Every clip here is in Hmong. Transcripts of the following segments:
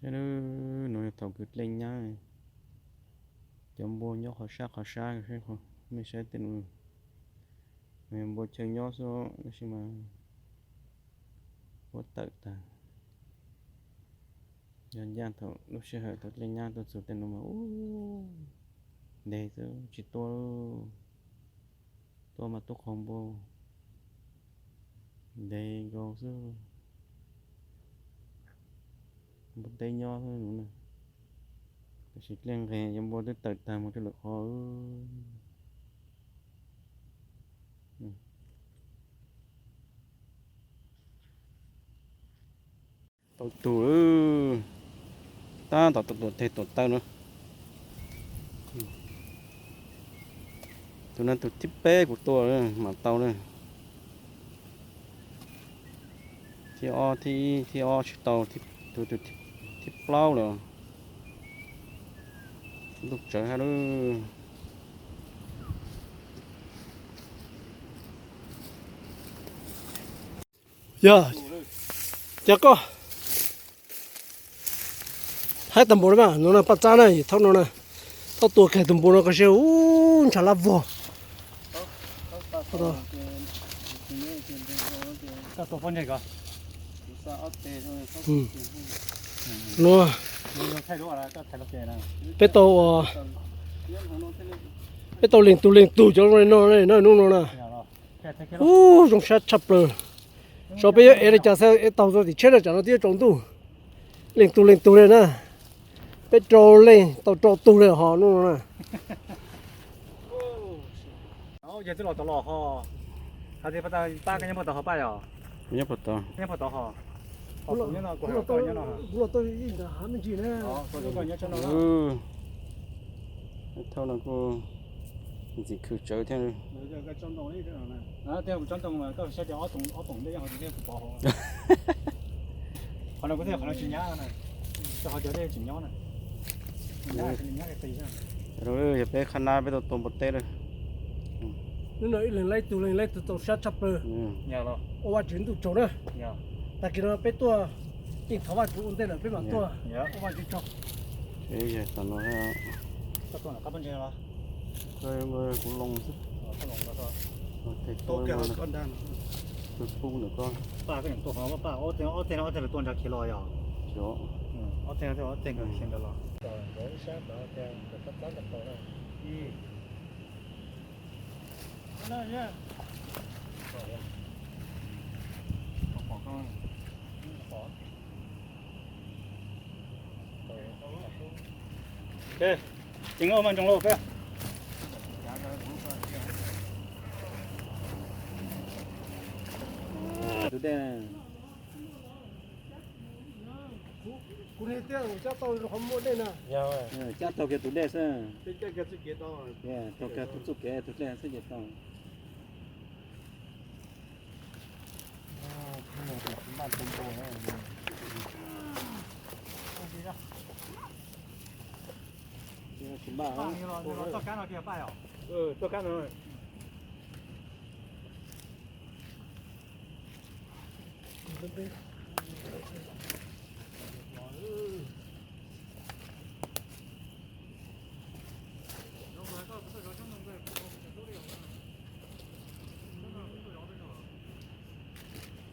Nub no yog thaum kwv dlej nyab, cov npua nyob qhov sab qhov sab, mej saib tej nub, npua chaw nyob xwb tab sis mas puab tawm tag. Yog ncaj thaum lub sij hawm thaum dlej nyab tuaj txug tej nub mas ub, ntev xwb tsis tuaj, tuaj mas tuaj qhov npua ntev nkaus xwb. Npua teb nyob xwb, tab sis dlej nqes cov npua twb tawm tag mus rau lwm qhov. Tau tug, tab tom tuam teg tuam taw na. Tus no tus thib peb kuv tua mam tau na. Thib ob, thib ib, thib ob tsis tau, tus thib plaub lawm. Ntuj tsawv hab lawm. Yog, cas koj haib tag npaum no mas, no na paj tsab na, thaum no na, thaum tua kiag tus npua no koj saib, ub, ntshav lab vog. No, peb tau, peb tau leej tug leej tug cov no no, hnub no na. Ub, zoo sab tshaj plaws. Xyov peb yuav ev li cas xwb, ev tau txog tim tsheb na tsam no twb yuav tsaus ntuj. Leej tug leej tug li na. Peb rau leej tau rau tug li ho hnub no na. Yog twb los tod los ho, has tas pab nyob puag tod ho pab yog? Nyob puag tod. Nyob puag tod ho. Kuv los tau ib nta hav me ntsis na. Thauj no kuj ntxim khw tsawv thiab. Tej kuv tsob ntoo mas koj saib tias ob toom ntej yog hauv tsev kuv pov hauv. Qhov no kuv thiaj qhov no tsis nyab na, rau qhov cov dej tseem nyob na. Nyab, nyab qis. Yog peb qhab nab peb tau tua npua teb lawm. Hnub no ib leeg laib tug, leeg laib tug txaus sab tshaj plaws. Ua Vajtswv ntuj tsaug na. Tag kis no peb tuaj yeej thov Vajtswv ua ntej lawm peb mam tuaj. Ua Vajtswv tsaug. Kuv loo xwb. Pub ntawm koj. Ob teg no ob teg lawv tua nrad khiav los yog? Ob teg no ob teg nkawd khiav nrad los. Tseem ua mas ntsoov lauj peb. Tus dej. Kuv niag tiag cab tau rau qhov muaj dej na. Cab taug kiag tus dej xwb. Taug kiag tus txuj kev tus dej xwb ces tau. Txoj kab no.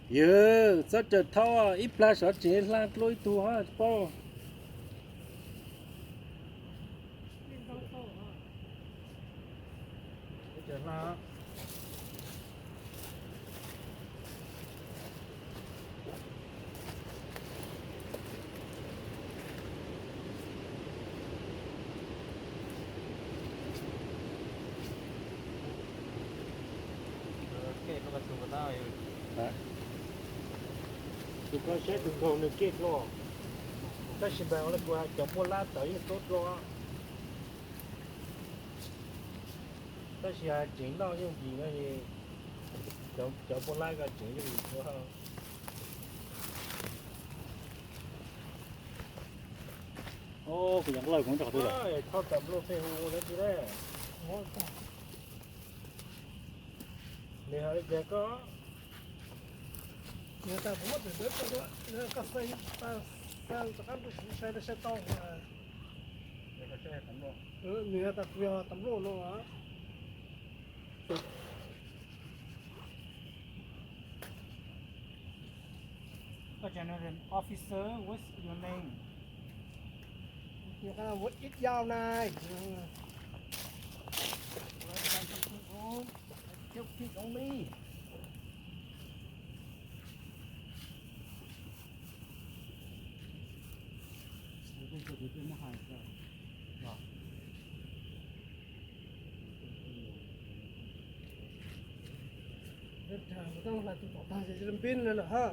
Yog txhob raws thaub, ib plag sov tsev hla dluab ib tug hab tsis paub. Tus koj saib tus nkaus nws kej dlua, tab sis mas kuv hais cov npua lab tawv yeej tub dlua, tab sis hais tsev noj yooj yim no, cov npua lab ko tsev yooj yim dlua. Kuv cov nqaij kuv rau qhov twg lawm? Thauj tawm nplooj pheej hu hu dab tsi ne? Nws hais li cas koj? Nws tas kuv muab tawm ntawd rau koj xav tas. Rov qab nrog kuv sai, sai tau. Nws tas kuv yog tam luaj no. Officer, what's your name? Ib yau nai. Help kids only. Peb lawm ha.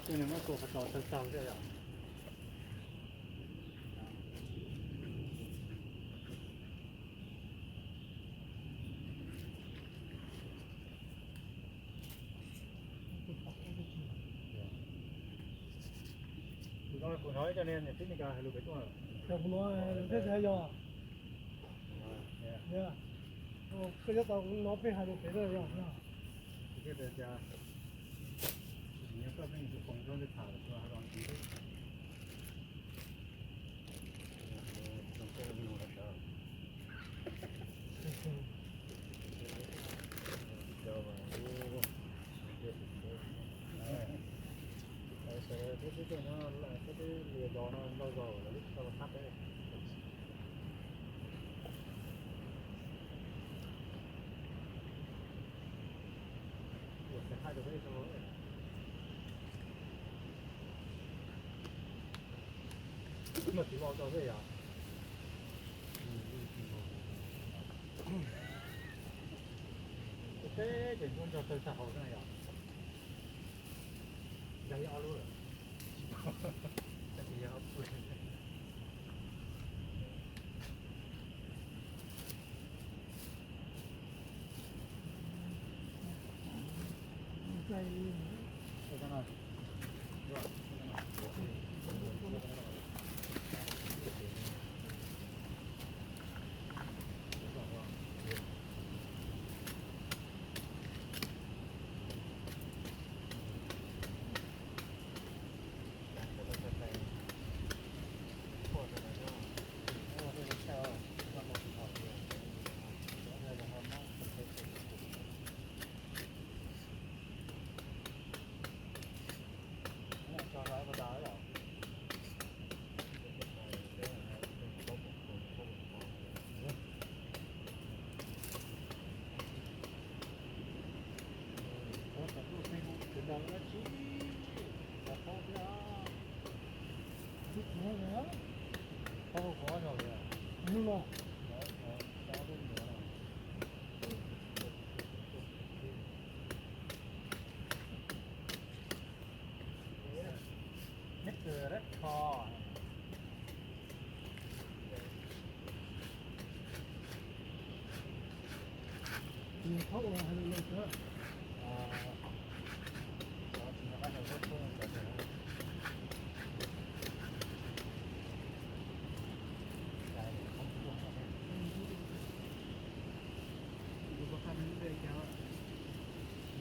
Tej nws muab tua qhov tsos tawg tag thiab yom. Kuv hnov ib co niag niam txiv Meskas hais lus pem tuaj. Kuv hnov thiab tias yog. Koj nyob tau kuv hnov peb hais lus pem tuaj yog. Kuv thiaj tias cas, nyob koj peb tus phoos zoo li tham los tsuas hais los ntxiv. Sawv daws twb twb coj nyob, twb twb lias zos no ntau zaus lawv twb tsis tau thab peb. Ua xav hais rau peb tau. Mas tsis los rau peb yom. Ua teb ces nruab nrog tawg tag hauv na yom. Yog ib ob lub lawm. Tsis yog ob lub.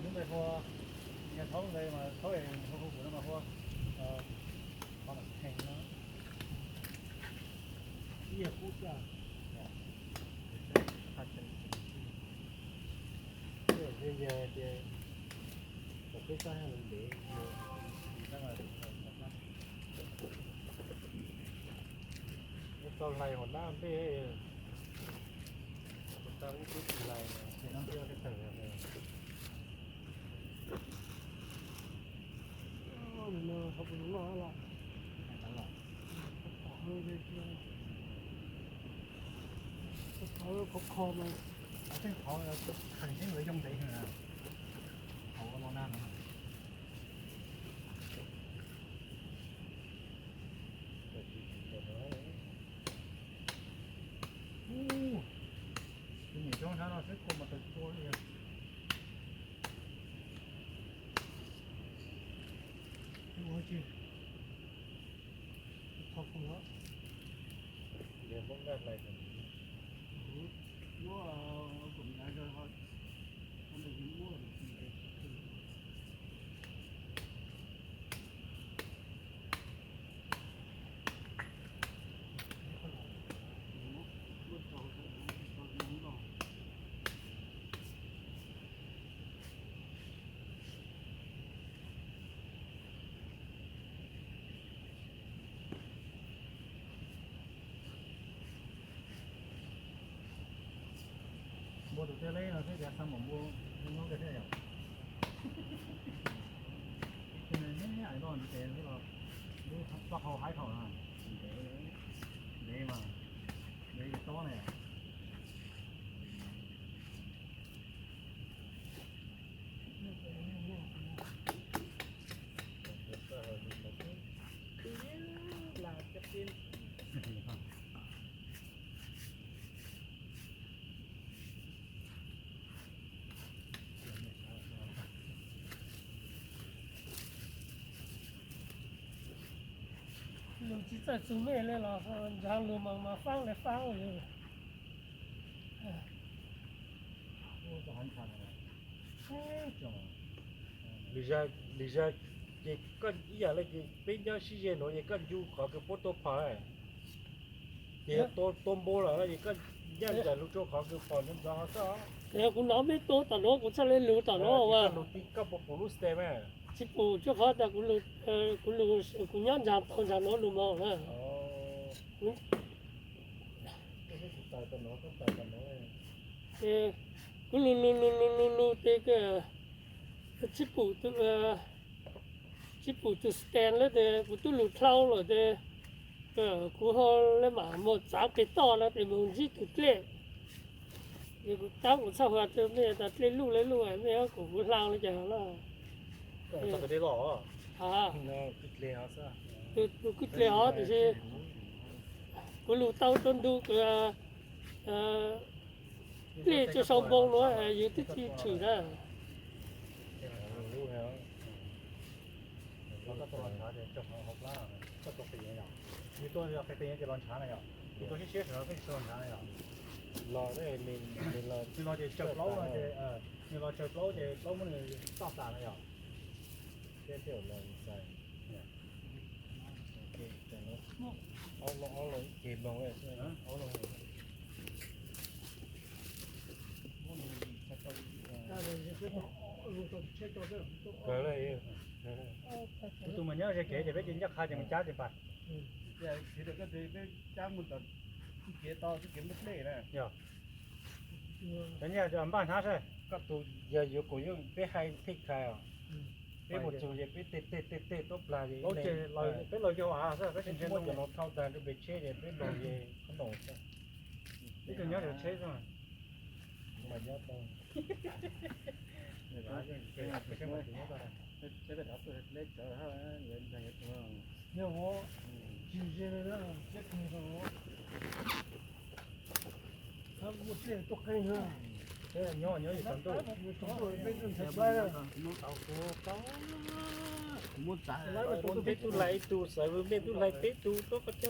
Hnub ntawd hu, yog thaub ntawd mas thaub hu kuv no mas hu, qhov no theej no. Ib yam qub xwb. Yog tias kom peb sab ntev, tau hlais hom dab npej, tau ib tug hlais, tsis no npej tej tawg. Khov kho mas, Tej qhov kheem xwb lawv yoo ntev heev na. Qhov ua lo nag no. Tus niam coob sab no xwb kua mas tawm tua li. Ua tsis, qhov kuv los. Muab kuv nyav zog ho, muab. Npua tus tij leb no thiab tias xa mam npua nyob ke thiab yom. Ib tug neb ais loj ntev los lub taub hau haib dhau na. Ntev, ntev mas ntev tob na. Lus tsis txawj txug mej le los ntshav lus mas mas faab le faab. Lwm zaus, lwm zaus ces koj ib yam li ces peb nyob sib ze nuav ces koj ncu qhov kws puab tua phom, ces yog tua npua lawm ces koj ncaj nraim lug rua qhov kws phom ntxov ntxov xwb. Kuv hnov mej tua tom nuav kuv txhaj le lug tom nuav. Koj lug ti koj puas pum lub stem? Tsis pum, rua qhov tas kuv, kuv nyob ntsag tau ntsag nuav lug moog na. Kuv lug lug lug lug lug tes tsis pum, tsis pum tug stem le tes kuv tub lug dlhau lawm tes kuv ho le mam moog txav peg toj na tes moog ntsib tug dlej. Ces kuv tab kuv txhaj hua rua mej tas dlej luj le luj mej kuv kuv hlau le cas na. Tus kwj dlej hov tiam sis kuv lug tau rua ntu dlej rua sau npoo nuav yus twb tsis tshwm na. Nws los tsaws plaub no ces, nws los tsaws plaub ces plaub muab nws toj tas no yom. Tus mas nyob ze kev ces peb ces ncaj qha ces mus cab ces pas. Peb cab mus tom kev tau kev muaj dlej na. Yog, cov nyiaj npaj hnab seb. Koj tus yog yuav kuv yeej peb hais thij khai os. Peb mus txug ces peb tej tej tej tej tuab plag ces peb los yog av xwb, peb tsis muaj cov no thauj tag rau pem tsheb ces peb los ces qhob noom xwb. Peb tug nyob rau tsheb xwb. Nyob nyob ib tog ntuj. Peb tug hlais ib tug xaiv, mej tug hlais peb tug, tuab qhov cag kub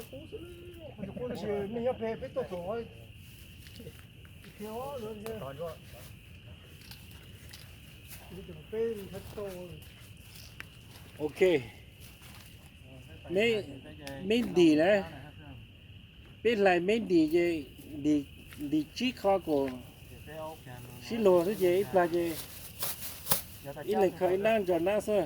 xwb. Ok, meb ntim na, peb hlais meb ntim ces ntim tsib qho kom sib luag xwb ces ib plag ces ib leeg kho ib nab ntso nab xwb.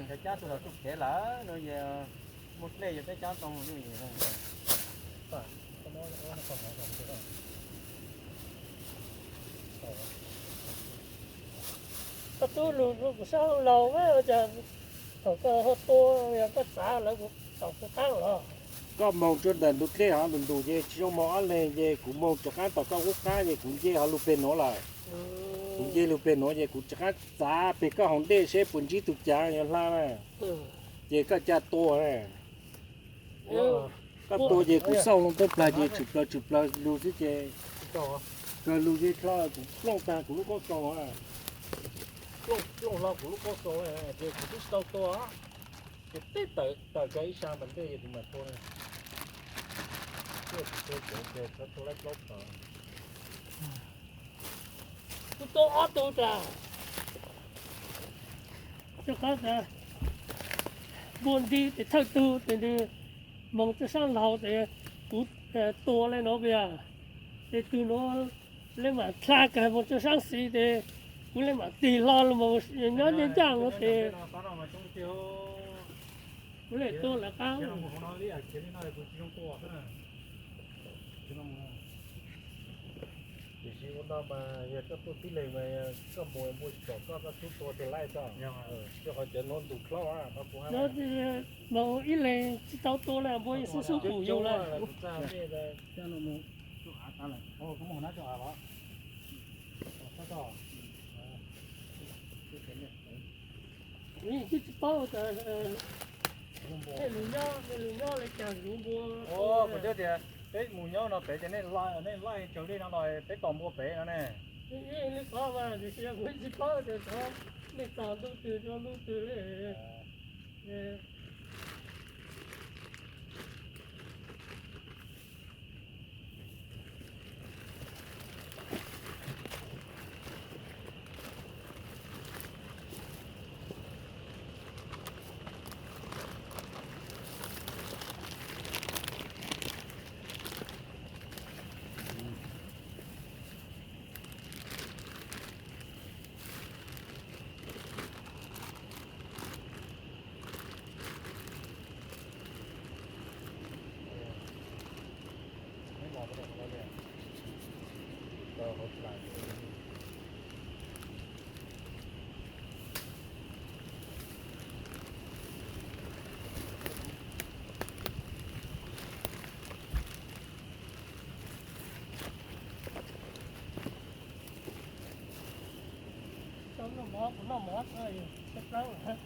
Koj tub lug rua kuv sab laug, thaum koj ho tua, yog koj txav lawv kuv tau kuv qaab los. Koj moog rua ntawm ntug dlej hov ntus ntus ces tsis zoo moog ob leeg ces kuv moog rov qaab tom koj qub qab ces kuv nce hov lug peg nuav lawm. Kuv nce lug peg nuav ces kuv rov qab txav peg koj hauv ntej seb puas ntsib tug cav yuav hla na. Ces koj ca tua na. Koj tua ces kuv xauj loo tawb plag ces tshwm plaws tshwm plaws lug xwb ces kawg lug ces dlhau kuv plooj tag kuv lub qoob xoo. Plooj hlo kuv lub qoob xoo ces kuv twb tsis tau tua. Ces teb tawm kag ib sab npas ntej kuv mam tua. Kuv tua laib plaub phav. Kuv tua ob tug tas. Rua qhov tas npua nti tes thawj tug tes nws moog rua saab laug tes kuv tua le nuav yog, tes tug nuav le maam dlha kag moog rua saab xis tes kuv le maam tig hlo lug moog nyob ncej ncaaj nuav tes kuv le tua lawv qab. Tiam sis ua no mas yog koj tuaj tib leeg mas koj mus npua tsis pom koj, koj xub tua tes laij tso. Rua qhov cov nuav ntus dlhau. Moog ib leeg tsis tau tua le npua yeej xub xub pum yug lawm. Kuv yeej twb tsis paub tas nej lug nyob, nej lug nyob le caag lug npua. Kuv twb tias peb mus nyob no pem ces nej laij tsawg dej no los peb tos npua pem no ne. Yeej li qhov mas tiam sis kuv tsis paub tias nej tos ntu twg rua ntu twg li. Tau noj mov, kuv noj mov tau plaub lawm.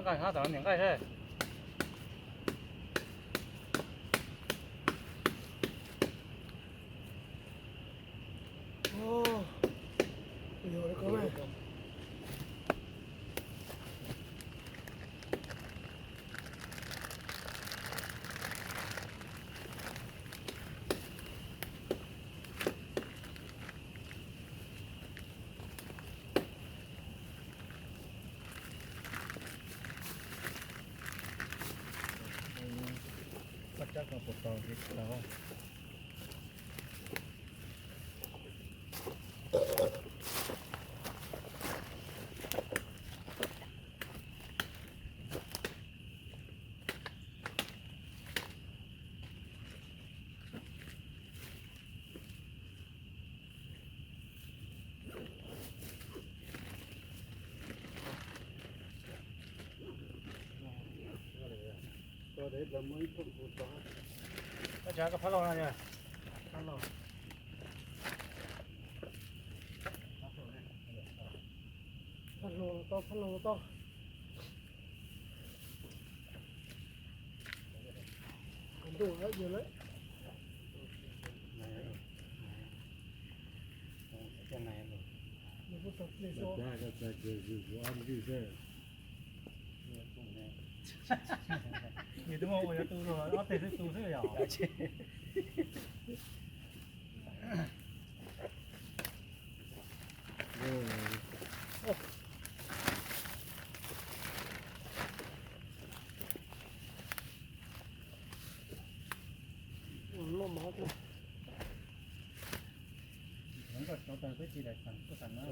Nqaij hab tom niam nqaij seb. Koj cab ko puas tau, tsis tau. Tua dej los muaj ib thooj kuv tso. Tab tsav koj phab lauj no yog. Phab lauj. Phab lauj tau, phab lauj tau. Ntuj, yog lawm. Nws kuj tau pliag xwb. Nws twb muaj ua yuav tu, ob teg xwb tu xwb yom. Loj mov. Koj cov taws peb tsis daim xeem, koj xeem na.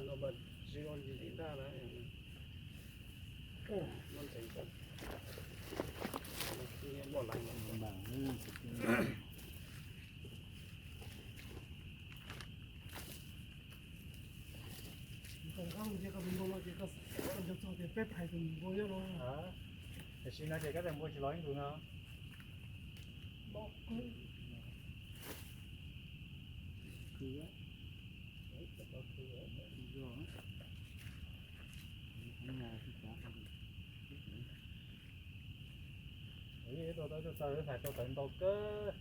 Koj nqa mus ces koj tus npau no ces koj nco txog tias peb phais tus npau nyob no. Tam sim no ces koj tus npau tsis los ib ntus no. Tau tau tau tau ntau kawg,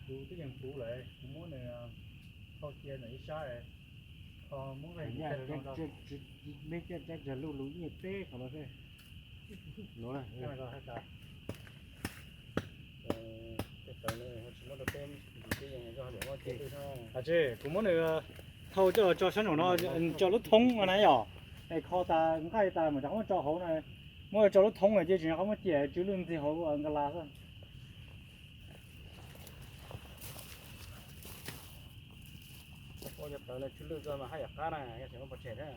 kuv twb yeej puv lawm, kuv muab nws thauj cia ntawm ib sab, kho muab nqaij kuv coj rau no. Meb caj tsag lug lug ib nyuag teb qhov no xwb. Nuav na. Tsis, kuv muab nws thauj coj los tso sab nraum no, tso lub thoob no na yom. Es kho tas nqaij tas mas rov qab muab tso hauv na. Muab tso lub thoob na ces tsis nco qab muab cia tsw lwj ntxig hauv nkas las xwb. Ua cov tawv no tsw lwj kawg mas haj yam qab na, yog tseem muab pov tseg thiab.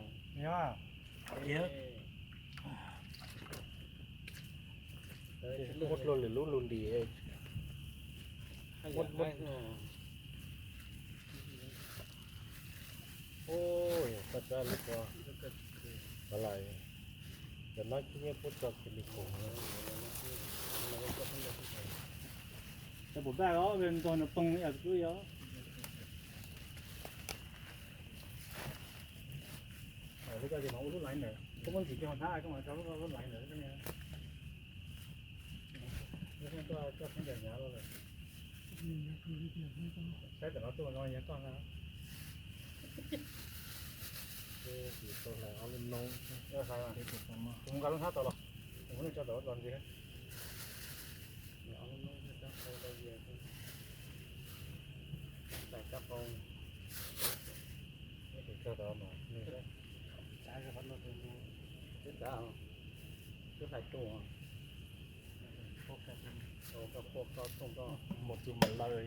Muab dlua lwm lub lug ntim. Ua, yog koj txawj lub ko, lawm, cov no nyiaj puab tso kiag li khoom. Cov pum npaj os, ntog nws poob yog twb yog. Lub ko ces mam ua lub laiv ntawd, koj muab ntxiv kiag hauv hnab, koj mam tso lub laiv ntawd. Koj txheeb ntawm hnyav los lawm. Saib tam no tuaj no yog koj na. Tus hlais ob lub noob, kuv mus nqa lub hnab tod los, kuv muab nej tso tom los ntxiv. Ob lub noob, hlais kab qau, ib tus tso tod mas, twb txav, twb hlais tuaj. Mus tus mas lawv.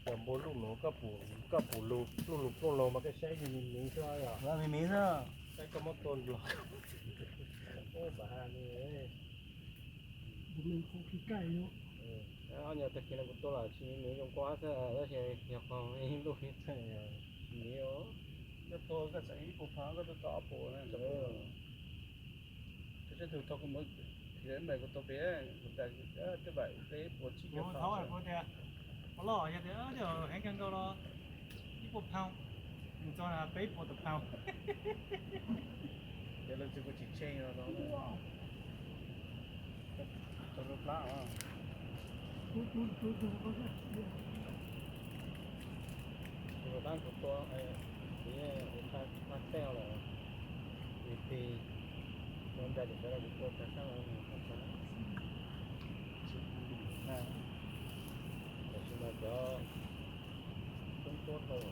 Cov npua luj nuav, koj pum lug pluj lug pluj lug mas koj saib me me xwb os. Me me xwb. Saib koj muab tua nplog. Ub, pam ha li. Ob nyuag tag kis no kuv tua los tsis me me zoo nkuaj xwb, tab sis yog qhov ib lub me os. Koj tua koj txawm ib puas phav koj tuaj tau ob puas na. Koj sab tus tau kuv muab, kuv tua pem, kuv tais twb pem peb puas tsib caug phav. Kuv tias, ua loj yog tias heev kawg nkaus los ib puas phav, mus txog peb puas tawm phav. Ces lawv tsis kuv tsis tsheej no. Tau lub plab os. Tus lub plab kuv tua, kuv plab teg lawm. Tus tis, ua nra ces sawv daws kuv tua tag sab no. Tam sim no cov tub tuab tau.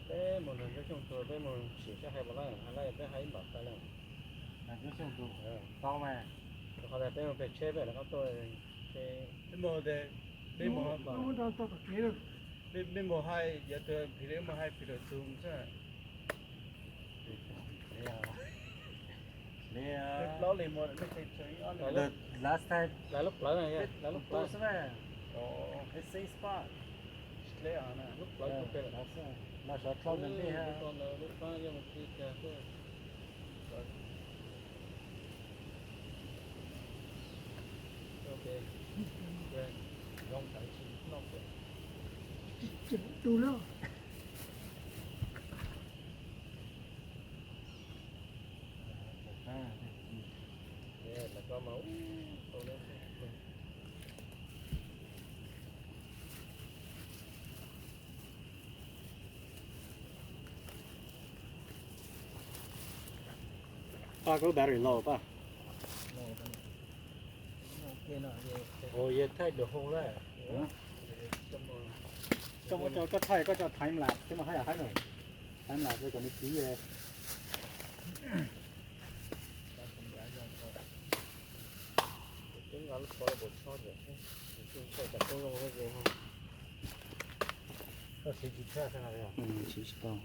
Peb mus nrog Ncauj Xyooj tua, peb mus sim saib hais puas laij, hais laij peb hais ib npaum tas lawm. Ncauj Xyooj tus tau mas. Rau qhov tias peb mus pem tsheb peb rov qab tuaj, peb mus, peb mus, peb mus hais, yog tus phim li mus hais phim lawm tus xwb. Li plaub li mus, last time lawv lub plawv, lawv lub plawv xwb na. Same spot. Lub plawv, lub plawv, lub plawv, lub plawv, lub plawv, yog mus plig kiag xwb. Paj, koj battery low paj. Ua yog thaij dua hoo lawm. Koj muab rau koj thaij, koj tso time lapse thiab mas haj yam haib na. Time lapse kom nws txiv. Koj siv tsis tau.